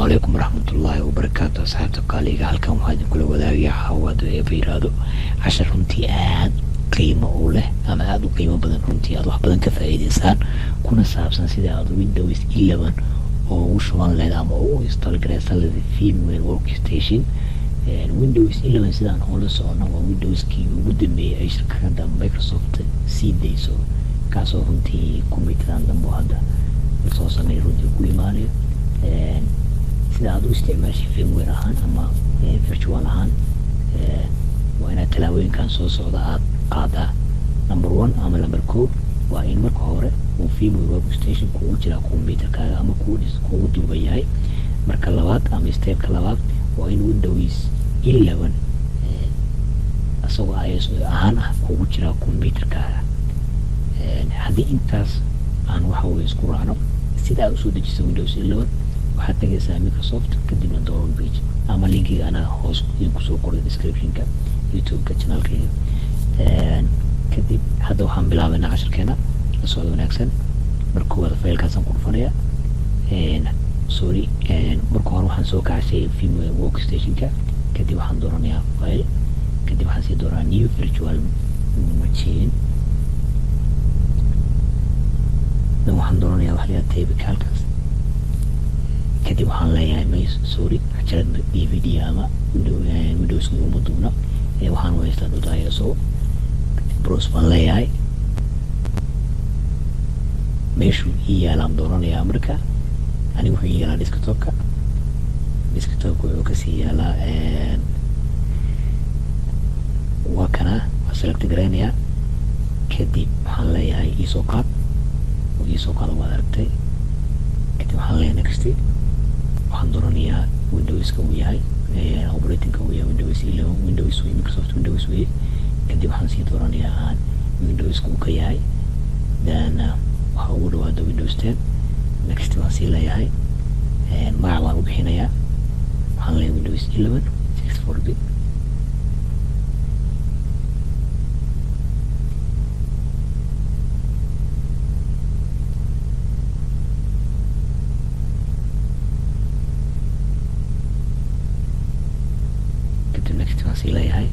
Calaykum waraxmatullaahi wabarakaatu. Asxaabta qaaliga, halkan waxaa idinkula wadaagaya xawaad eeba yiraahdo cashar runtii aad qiimo u leh ama aada u qiimo badan, runtii aad wax badan ka faa'iideysaan, kuna saabsan sida aad Windows 11 oo ugu shuban lahayd ama ugu install gareysan lahayd VMware Workstation. Windows 11 sidaan oola socono waa Windowskii ugu dambeeyay ay shirkadda Microsoft sii dayso, kaasoo runtii computeran dambe oo hadda lasoo sameeyo runtii ku imaanayo. Sida aad u isticmaashay VMware ahaan ama virtual ahaan, waa inaad tallaabooyinkan soo socda aad qaadaa. Number one ama number 1 waa in marka hore uu VMware Workstation kugu jiraa computerkaaga ama kugu duuban yahay. Marka labaad ama stepka labaad waa in Windows 11 isagoo ISO ahaan ah kugu jiraa computerkaaga. Haddii intaas aan waxa weye isku raacno, sida aad usoo dejiso Windows 11, waxaad tagaysaa Microsoft, kadibna download page ama linkiga anaa hoos idinku soo qoray descriptionka YouTube-ka channelkayga. Kadib hadda waxaan bilaabaynaa cashirkeena, la socda wanaagsan. Marka koowaad faylkaasaan ku dhufanaya. Sorry, marka hore waxaan soo kacshay VMware Workstationka. Kadib waxaan dooranayaa file, kadib waxaan sii dooranaa new virtual machine, dan waxaan dooranayaa waxa la yidhaha typicalkaas. Kadib waxaan leeyahay may, sorry, cajalad DVD ama Windowska uma duubna, waxaan u haystaa dot ISO. Kadib browse baan leeyahay, meeshuu ii yaalaan dooranayaa. Marka aniga wuxuu ii yaalaa desktopka. Desktopka wuxuu kasii yaalaa waa kana, waa select garaynayaa. Kadib waxaan leeyahay iisoo qaad oo iisoo qaado, waad aragtay. Kadib waxaan leeyahay next. Waxaan dooranayaa Windowska uu yahay, operatingka uu yahay Windows 11, Windows wey, Microsoft Windows wey. Kadib waxaan sii dooranayaa aan Windowska uu ka yahay, then waxa ugu dhawaada Windows 10. Next baan sii leeyahay. Magac baan u bixinayaa, waxaan leeyahay Windows 11 64 bit. Kadib next baan sii leeyahay,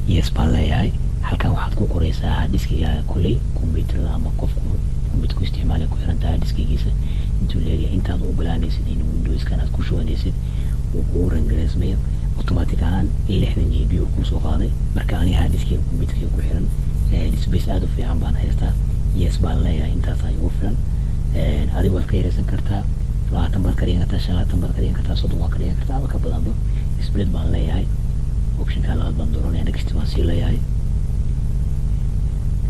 yes baan leeyahay. Halkan waxaad ku qoreysaa harddiskigaaga. Kolley computerda ama qofku computer ku isticmaalay ku xiran tahay harddiskigiisa intuu leeyahay intaad u ogolaanaysid in Windowskan aad ku shubanaysid uu kugu rangareysmayo. Automatic ahaan 60 GB uu kusoo qaaday. Marka aniga harddiskiga computerkiga ku xiran space aada u fiican baan haystaa, yes baan leeyahay, intaasaa igu filan. Adigu waad ka yareysan kartaa, 20 baad ka dhigan kartaa, 25 baad ka dhigan kartaa, 30 waad ka dhigan kartaa ama ka badanba. Split baan leeyahay, optionka labaad baan dooranaya, next baan sii leeyahay.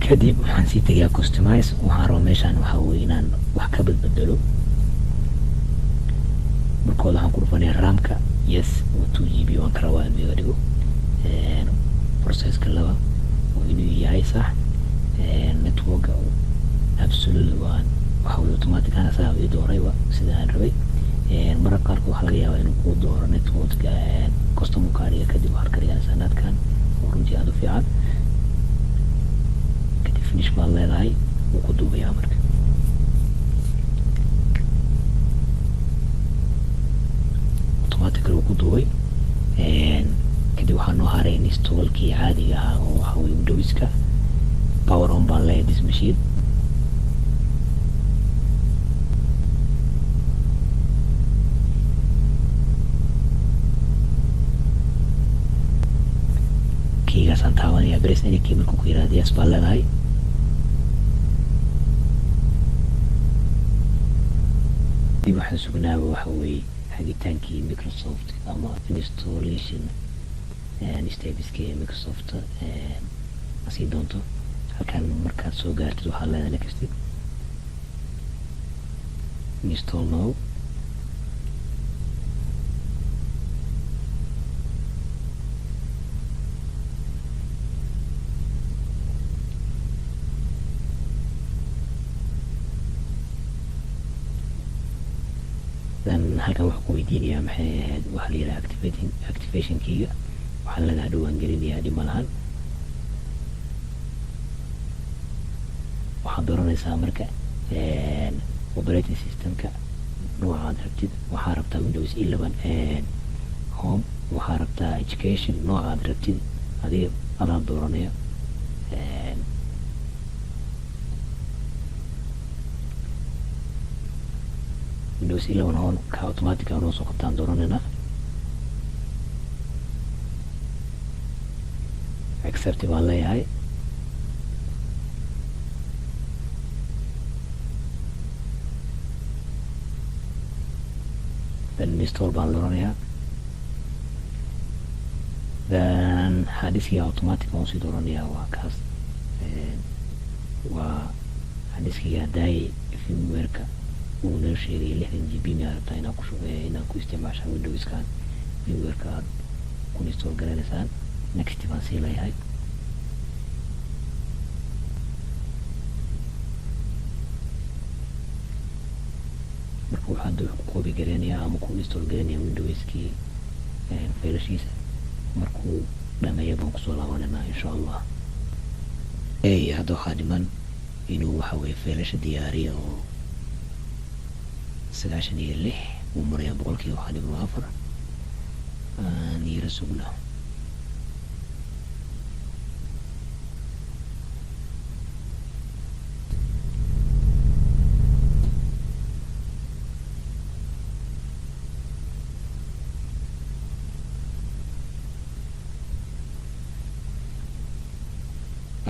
Kadib waxaan sii tegayaa customize. Waxaan rabaa meeshaan waxaa weye inaan wax ka badbedelo. Markooda waxaan ku dhufanayaa ramka, yes, oo 2 GB waan ka rabaa inuu iga dhigo. Processka laba oo inuu yahay sax. Networka absolutely waan waxa weye automatic ahaan asaga ii doorayba sida aan rabay. Mararka qaarkood waxaa laga yaabaa inuu kuu dooro networka custom ka dhiga. Kadib waxaad ka dhiganaysaa netkan oo runtii aada u fiican. Kadib finish baad leedahay, wuu ku duubayaa. Marka automatically wuu ku duubay. Kadib waxaa noo haray installkii caadiga ahaa oo waxa weye Windowska. Power on baan leeyahay this machine. Keygaasaan taabanaya, press any key markuu ku yiraahdo, yes baan leedahay. Dib waxaan sugnaaba waxa weeye hagitaankii Microsoft ama installation stepska ee Microsoft sii doonto. Halkan markaad soo gaartid, waxaad leedahay next, install now. Then halkan wuxuu ku weydiinayaa maxay ahayd waxaa la yidhaha activating activation keyga. Waxaan leedahay dhowaan gelinayaa, dhib ma lahan. Waxaad dooranaysaa marka operating systemka. Nooca aad rabtid, waxaa rabtaa Windows 11 Home, waxaa rabtaa Education, nooca aad rabtid adiga adaa dooranaya. Windows 11 Home ka automatic noo soo qabtaan dooranayna. Accept baan leeyahay. Then install baan dooranayaa. Then hard diskiga automatic waan usii dooranayaa. Waa kaas, waa hard diskiga daayay firmware-ka uu noo sheegay 60 GB. Miyaa rabtaa inaad ku inaad ku isticmaashaan Windowskan firmware-ka aad ku install garanaysaan? Next baan sii leeyahay. Marka wuxuu hadda wuxuu ku copy gareynayaa ama ku install gareynayaa Windowskii faylashiisa. Markuu dhameeyo baan kusoo laabanayna, insha Allah. Ey, hadda waxaa dhiman inuu waxa weye faylasha diyaariya oo 96 uu marayaa boqolkiiba. Waxaa dhiman waa 4. Aan yara sugna.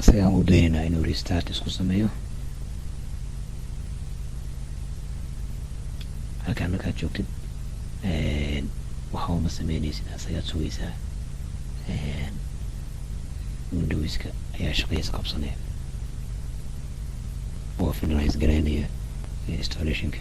Asagaan u daynaynaa inuu restart isku sameeyo. Halkaan markaad joogtid waxa uma sameynaysid, asagaad sugaysaa. Windowska ayaa shaqadiisa qabsanaya oo finalize garaynaya installationka.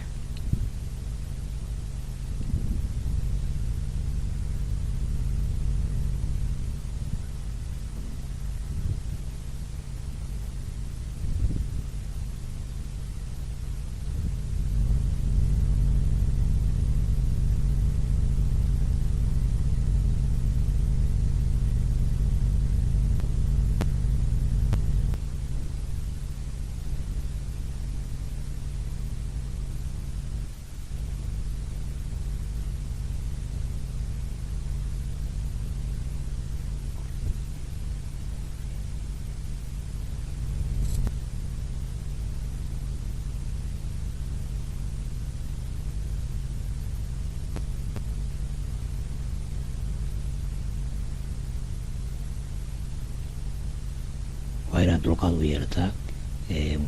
Waa inaad dulqaad u yeelataa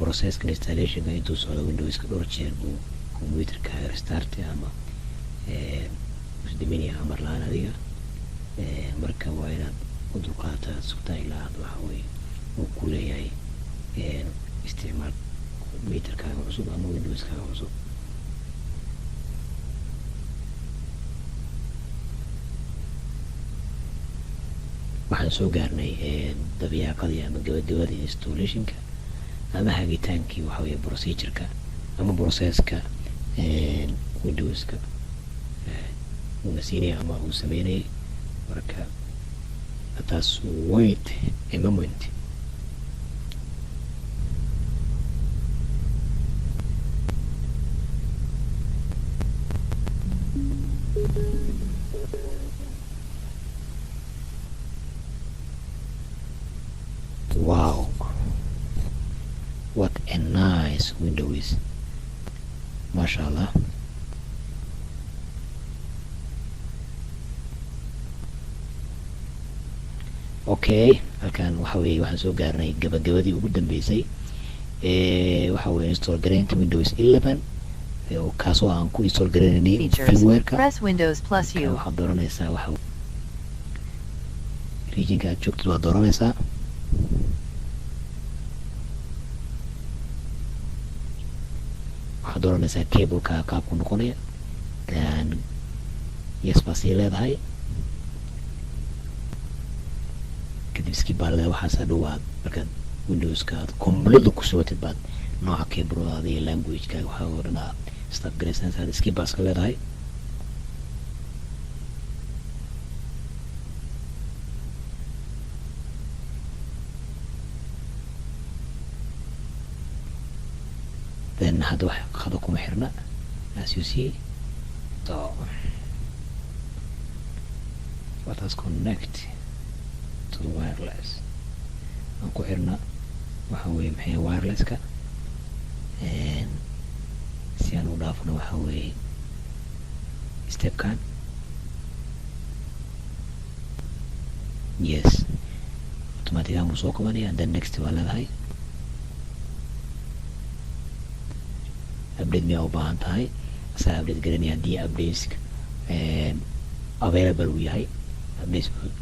processka installationka intuu socdo. Windowska dhowr jeer buu computerkaaga restart ama isdiminaya amar la-aan adiga. Marka waa inaad u dulqaadataa, sugtaa ilaa aad waxa weye uu ku leeyahay isticmaal computerkaaga cusub ama Windowskaaga cusub. Waxaan soo gaarnay dabiyaaqadii ama gabagabadii installationka ama hagitaankii waxa weye procedureka ama processka Windowska uuna siinaya ama uu sameynayay. Marka taas, wait a moment. Wow, what a nice window is, mashallah. Okay, halkan waxa weeye waxaan soo gaarnay gabagabadii ugu dambeysay waxa weeye install garaynta Windows 11, kaasoo aan ku install garaynaynay Features. firmware-ka. Press Windows plus U. Waxaad dooranaysaa waxa regionka aad joogtid waad dooranaysaa. Waxaad dooranaysaa cableka qaabku noqonaya. Then yes baa sii leedahay. Kadib skip baa leedahay. Waxaas hadhow aad markaad Windowska aad completely ku shubatid baad nooca cabladaada iyo languagekaaga waxaa oo dhan aad start garaysanaysaa. Skip baa iska leedahay. Then hadda wax qado kuma xirna, as you see. Install. Let us connect to the wireless. Aan ku xirna waxa weeye maxay wirelesska, si aan u dhaafno waxa weeye stepkan. Yes, automatic ahaan buu soo qabanaya. Then next waa leedahay. Update miyaa u baahan tahay? Asaa update garanaya haddii updates available uu yahay,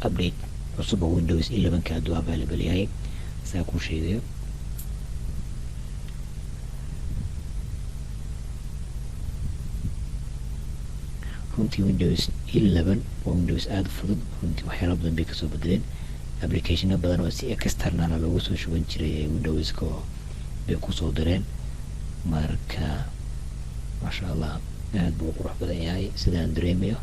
update cusub oo Windows 11ka hadduu available yahay asaa kuu sheegayo. Runtii Windows 11 waa Windows aada u fudud. Runtii waxyaala badan bay kasoo bedeleen, applicationa badan oo si externala loogu soo shuban jiray ee Windowska oo bay kusoo direen. Marka maasha Allah, aada buu u qurux badan yahay sidaan dareemayo.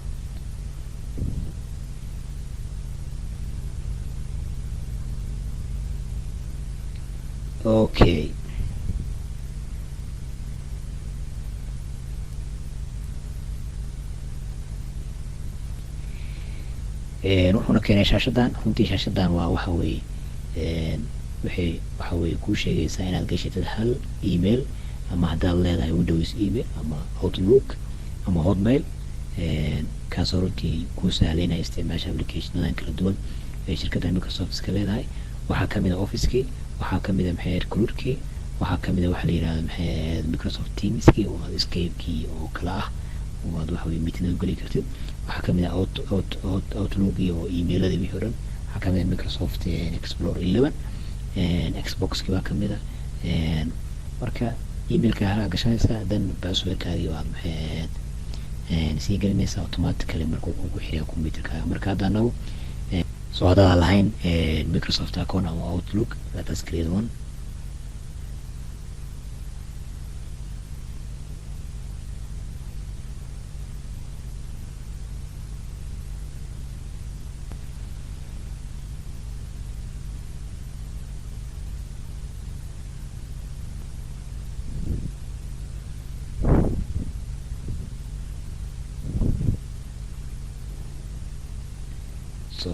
Okay, wuxuuna keenay shaashadan. Runtii shaashadan waa waxa weeye waxay waxa weye kuu sheegaysaa inaad gashatid hal email, ama haddaad leedahay Windows email ama Outlook ama Hotmail, kaasoo runtii kuu sahlay inay isticmaasha applicationadan kala duwan ee shirkadda Microsoft iska leedahay. Waxaa kamid a Officekii, waxaa kamid a maxay ahayd Cloudkii, waxaa kamid a waxa la yihahdo maxay ahayd Microsoft Teamskii oo aad Skypekii oo kale ah oo aad waxa weye meeting geli kartid. Waxaa kamid ah Outlookii oo emailadii wixii o dhan. Waxaa kamid ah Microsoft Explorer 11, Xboxkii baa kamid a. Marka emailka halaa gashanaysaa, then passwordkaagii waad maxay ahayd sii gelinaysaa automatically markuu kugu xiriya computerkaaga. Marka hadda anagu soo haddaadan lahayn Microsoft account ama Outlook, let us create one. So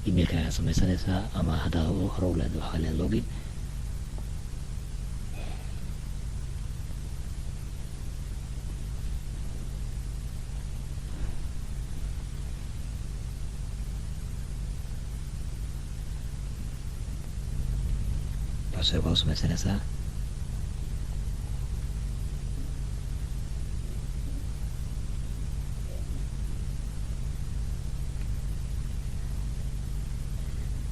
emailkaaga sameysanaysaa, ama haddaad hore u leedahay waxaa leedahay login. Password baa u sameysanaysaa.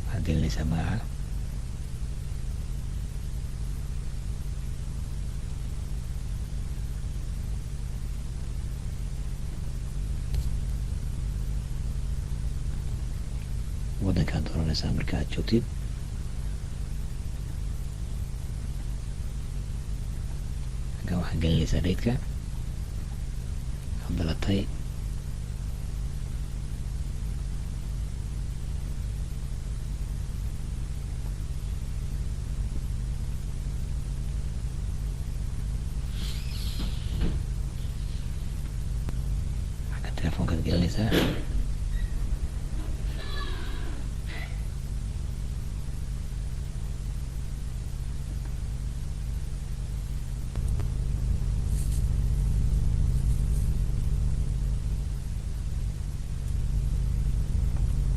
Waxaad gelinaysaa magaca, waddankaad dooranaysaa marka aad joogtid. Halkan waxaad gelinaysaa dateka aad dhalatay. Xagga telefoonkaad gelinaysaa.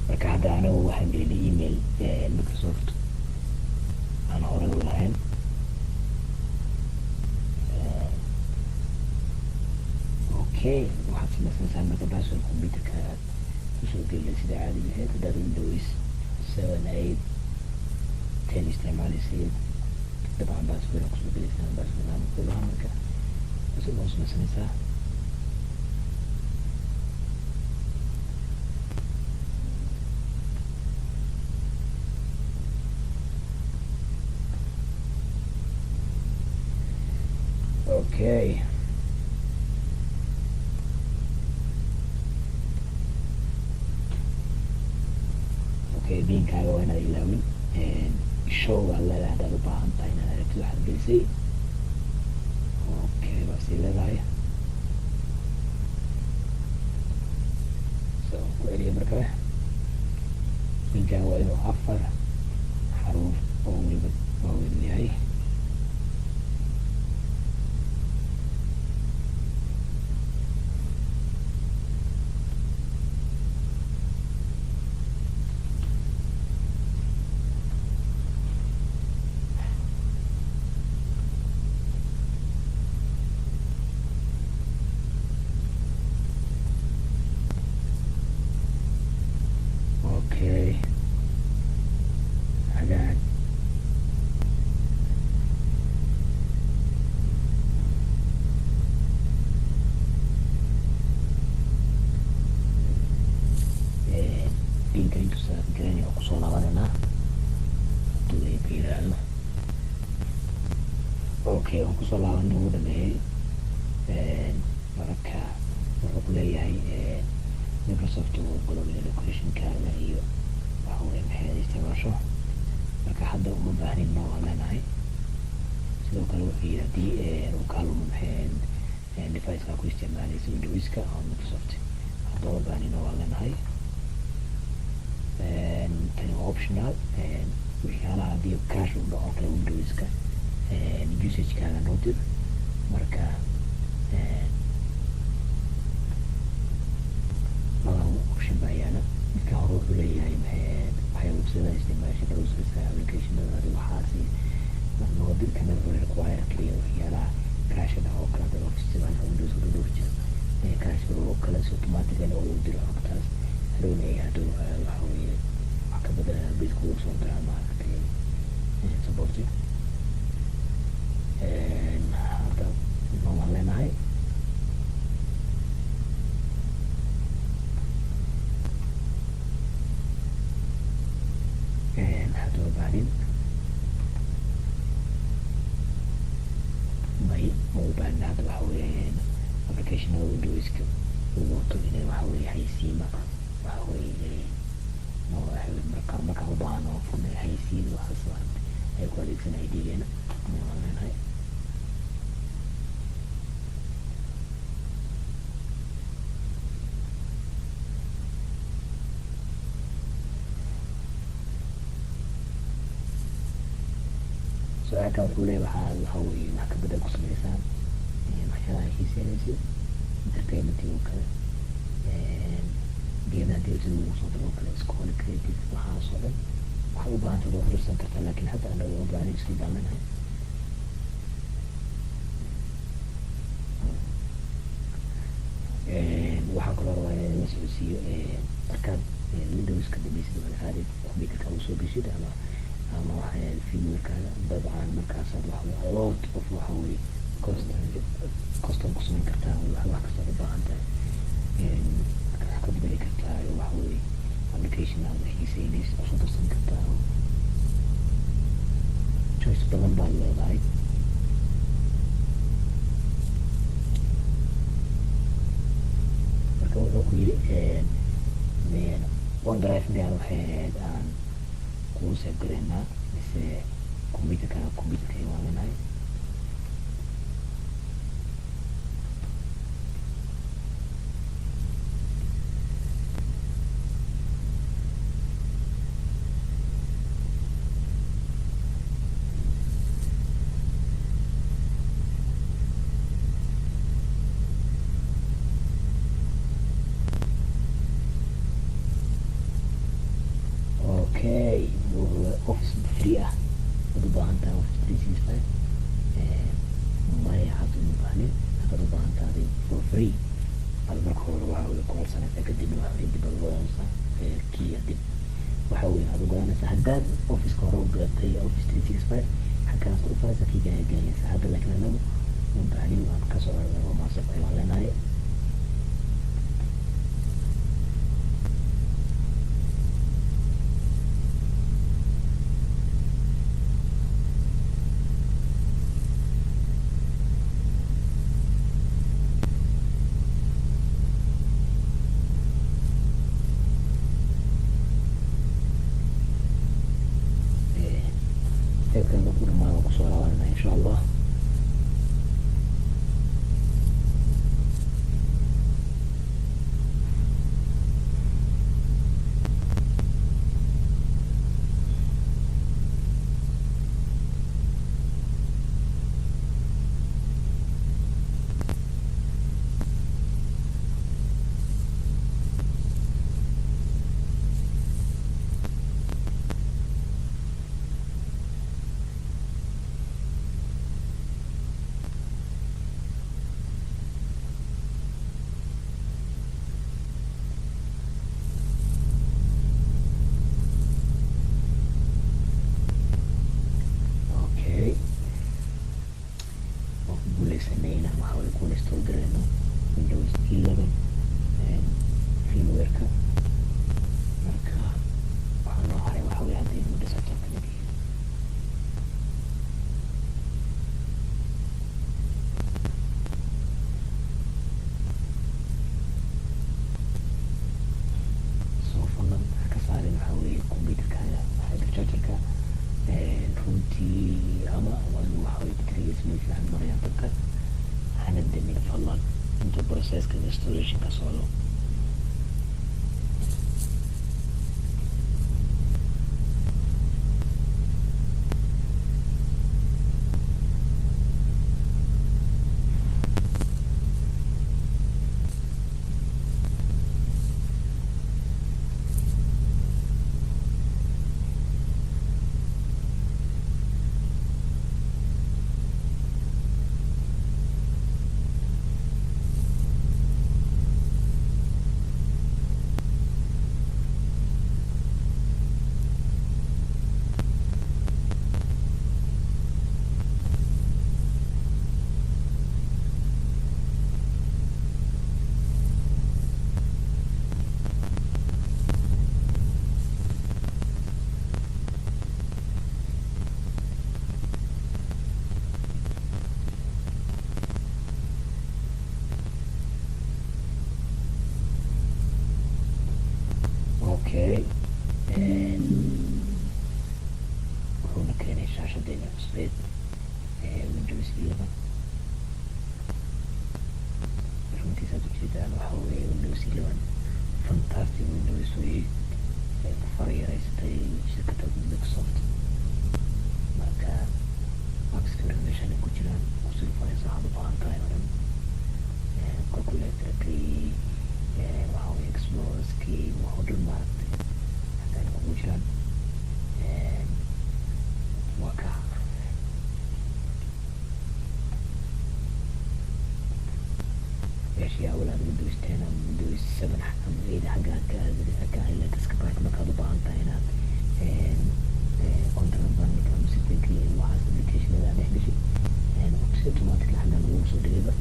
Marka hadda anigu waxaan gelinay email Microsoft aan hore u lahayn. Okay, waxaad samaysanaysaa marka password computerka aad kusoo gelinay sida caadiga ahayd. Haddaad Windows 7, 8, 10 isticmaalaysid, dabcan password aad kusoo gelaysaa, password aan ku lahaa. Marka password baa samaysanaysaa. Okay, okay, biinkaaga waa inaad ilaawin. Show baad leedahay haddaad u baahan tahay inaad aragtid waxaad gelisay. Okay, baa sii leedahay. celiya mar kale. PIN-kaaga waa inuu 4 xaruuf oo weliba waaweyn yahay. Okay, hagaag. PIN-ka intuusa garanaya oo kusoo laabaneynaa haduu Eebe yiraahdo. Okay, waan kusoo laabanay, wuu dhameeyey. Marka wuxuu ku leeyahay Microsoft uu ogololaya locationkaaga iyo waxa weye maxay isticmaasho. Marka hadda uma baahnin, no waan leenahay. Sidoo kale wuxuu yidhi haddii uu kaa lumo maxay device-ka ku isticmaalaysa Windowska ama Microsoft, hadda uma baahnin, no waan leenahay. Tani waa optional. Waxyaalaha haddii crash uu dhaco kale Windowska usagekaaga noo dir. Marka labadan option baa yaala. Midka hore wuxuu leeyahay maxay website isticmaasha, browserska, applicationada, waxaasi noo dir. Kana wuxuu require kaliya waxyaalaha crash dhaco oo kale, hadda isticmaalka Windows dhowr jeer crash oo kale, si automatically oo u diro xogtaas, hadhowna ay hadhow waxa weeye wax ka bedelaan update kugu soo diraa, maaragtay, support. Hadda no waan leenahay. Hadda ma baahnin, may, ma u baahnin. Hadda waxa weeye applicationada Windowska uu wato inay waxa weeye xaysiima waxa weeye marka markaan u baahano furnay xaysiin waxaas ay ku adeegsan ID-geena, waan leenahay. Su-aalkan wuxuu leeyahay waxaa waxa weeye wax ka bedel ku sameysaan waxyaalaha xiiseynaysid, entertainment oo kale, geedaha dee sida ugu soo diro oo kale, school, creative, waxaas oo dhan waxaad u baahantay waa ku darsan kartaa, laakiin hadda anaga uma baahnayn, iska baan leenahay. Waxaan kaloo rabaa inaan la socodsiiyo, markaad Windowska dhamaysid waad caadi computerka usoo geshid ama waxa VMware-kaaga, dabcan markaasaad waxa a lot of waxa weye custom ku samayn kartaa wax kastaad u baahan tahay, wax ka bedeli kartaa, waxa weye application aad xiiseynaysid kusoo darsan kartaa, choice badan baad leedahay. Marka wuxuu ku yidhi OneDrive miyaan waxay ahayd aan kuu save garaynaa mise computerka? Computerka waan leenahay. Okay, Office free ah waad u baahan tahay, Office 365? Maya, hadda uma baahnin. Haddaad u baahan tahay for free aad marka hore waxa weye ku codsanaysaa, kadibna waxa weye dib aad ugadanaysaa kiya, dib waxa weye aad ugadanaysaa. Haddaad Officeka hore u gadatay Office 365, xaggaas u faraysa kiiga ayaa gelinaysaa hadda, laakiin anagu uma baahnin, waan ka soo waa mahadsan waan leenahay. Stepkan markuu dhamaado kusoo laabanayna, insha Allah. Inaan waxa weye ku install garayno Windows 11 firmware-ka. Marka waxaa noo haray waxa weye hadda inuu desktop-ka la geeyo. Soo fadlan ha ka saarin waxa weeye computerkaaga hyperchargerka runtii, ama waxa weye baterigiisa meel fiican marayaan dabka. Hana damin fadlan intuu processka installation ka socdo. Okay, wuxuuna keenay shaashadeena cusbeed ee Windows 11. Runtii saad ujeedaan waxa weeye Windows 11 fantastic Windows weye ay ku farayareysatay shirkadda Microsoft. Marka apps-ka dhan meeshaan ay ku jiraan, kusii dhufanaysa waxaad u baahan tahay oo dhan: calculatorkii, waxa weye explorerskii, wax oo dhan maaragtay halkaan kugu jiraan. Waa ka meeshii awal aad Windows 10 ama Windows 7 ama 8 xagga ka aadi desktop. Markaad u baahan tahay inaad control panel ama setting iyo waxaas applicationada aad dhex gashay, si automatically xaggan lagugu soo dhigayba.